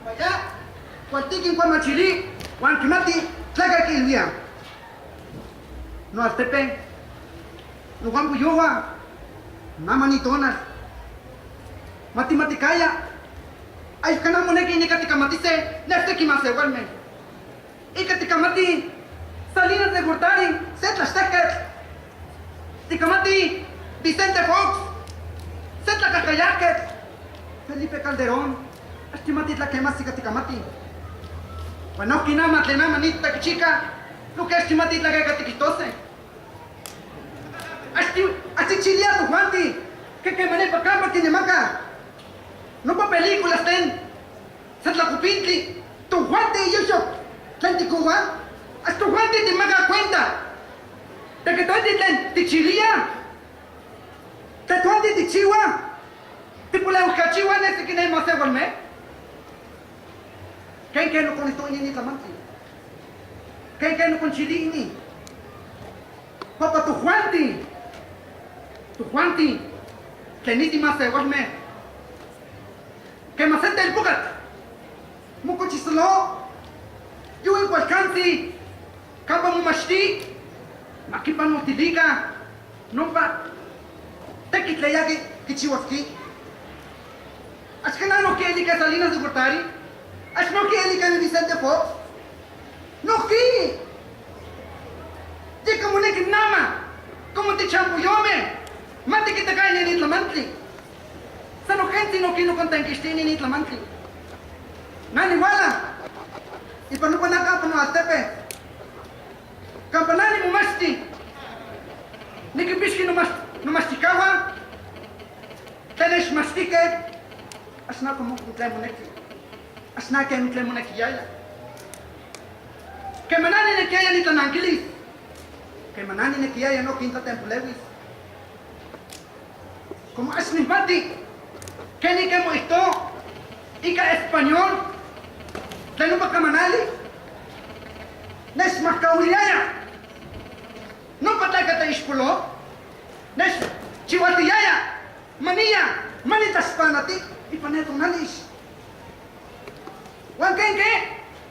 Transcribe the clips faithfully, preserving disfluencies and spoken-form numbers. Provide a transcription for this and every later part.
Paya, kualtikin kuamachili, huan kimati tlakatl kilia. No Altepe, no Huampuyoa, na mani tonal. Mati, mati kaya. Ai, kana moneki ika tikamatise, nefte kimasehualme. Ika tikamati, Salinas de Gortari, se tlastekketl. Tikamati, Vicente Fox, se tlakakayaketl. Felipe Calderón, ax timati tlakema sika tikamati. Huan no kinama tlena mani takichika, lo que ax timati tlakema tikitose. Ax ti, ax tichilia tojuanti, ke kemane pakapa kinemaka. No pa películas ten. San tlakupintli, tojuanti yoyok, tlen tikua, ax tojuanti timaka cuenta. Teke tojuanti tlen tichilia. Tlen tojuanti tichihua. Tipuleukachiua ne siki ne masehualme. Ken ken nokonito ini ni tlamantli. Ken ken nokonchili ini. Papa tojuanti. Tojuanti. Tlen niti masehualme. Kema se telpokatl mokochis solo, yui kualkantsi, kampa momashti, makipanoltilika, nompa, tekitl tlen ya ki, kichihuaski. Ax kena noki elika Salinas de Gortari, ax noki elika Vicente Fox, noki. Yeka moneki nama, como ti Champuyome, matikitaka ini ni tlamantli. San nogentsi noki nokontengkishti ini ni tlamantli. Nani huala, ipan nopan aka pan Altepe. Kampa nani momashti. Nikipishki nomash, nomashtikahua. Tlen nechmashtike. Ax na como tlen moneki. Ax na ken tlen monekiyaya. Kema nani nekiaya nitlanankilis. Kema nani nekiaya noki nitlatempoleuis. Como ax nimati. Keni ken moito. Ika español. Tlen nopa kamanali. Nechmajkauiliaya. Nopa tlakatl ixpolo. Nechchihualtiaya. Mania. Mani tlashpanati. Ipan ne tonalix. Huan ken ke,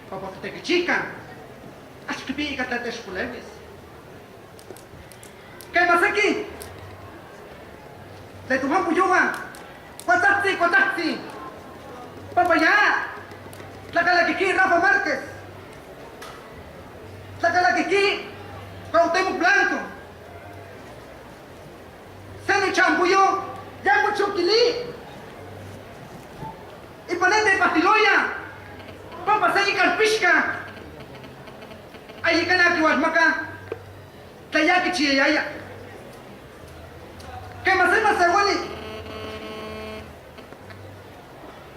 papa tekichika, ax kipi ika tlen techpoleuis. Kema seki, tlen tojuan poyohua, kuatsatsi, kuatsatsi. Papa ya, tlakalakiki Rafa Márquez. Tlakalakiki Cuauhtémoc Blanco. Se ni Champuyo, ya mochokili. Ipan ne tepajtiloya. Pampa se ikal pixka. Ayi kana kiwalmaka. Tlen ya kichiayaya. Kema se masewali.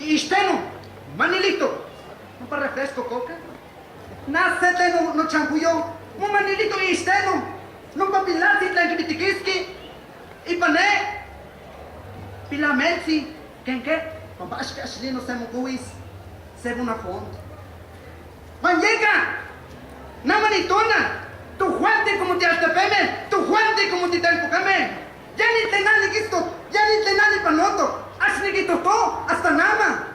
I ixteno, manilito. Nompa refresco, coca. Na se tlen no, no Champuyo, mo manilito i ixteno. Nompa pilatsi tlen kibitikiski. Ipan ne. Pilameltsi, ken ke, pampa ax ke ax lino se mokuis. Se Bonafont. Huan yeka, na mani tona, tojuanti como tialtepeme, tojuanti como titelpokame. Ya ni tlen nani kisto, ya ni tlen nani panoto, ax nikitoto, hasta nama.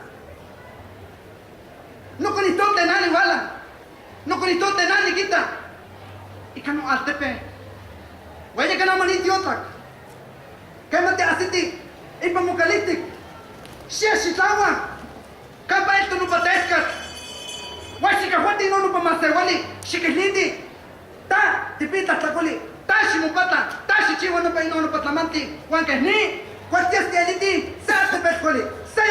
Nokonito tlen nani huala, nokonito tlen nani kita. Ika no Altepe. Huan yeka na mani tiotlak. Kema tiasiti, ipan mokalihtik. Xia xitlahuan. Kampa eltok nopa teskatl. Huan xikahuati no nopa masewali, xikiliti. Ta, tipi tlajtlakoli, ta ximopatla, ta xichihua nopa ino nopa tlamantli, huan ke ni, kualtias tieliti, se altepetl kuali, se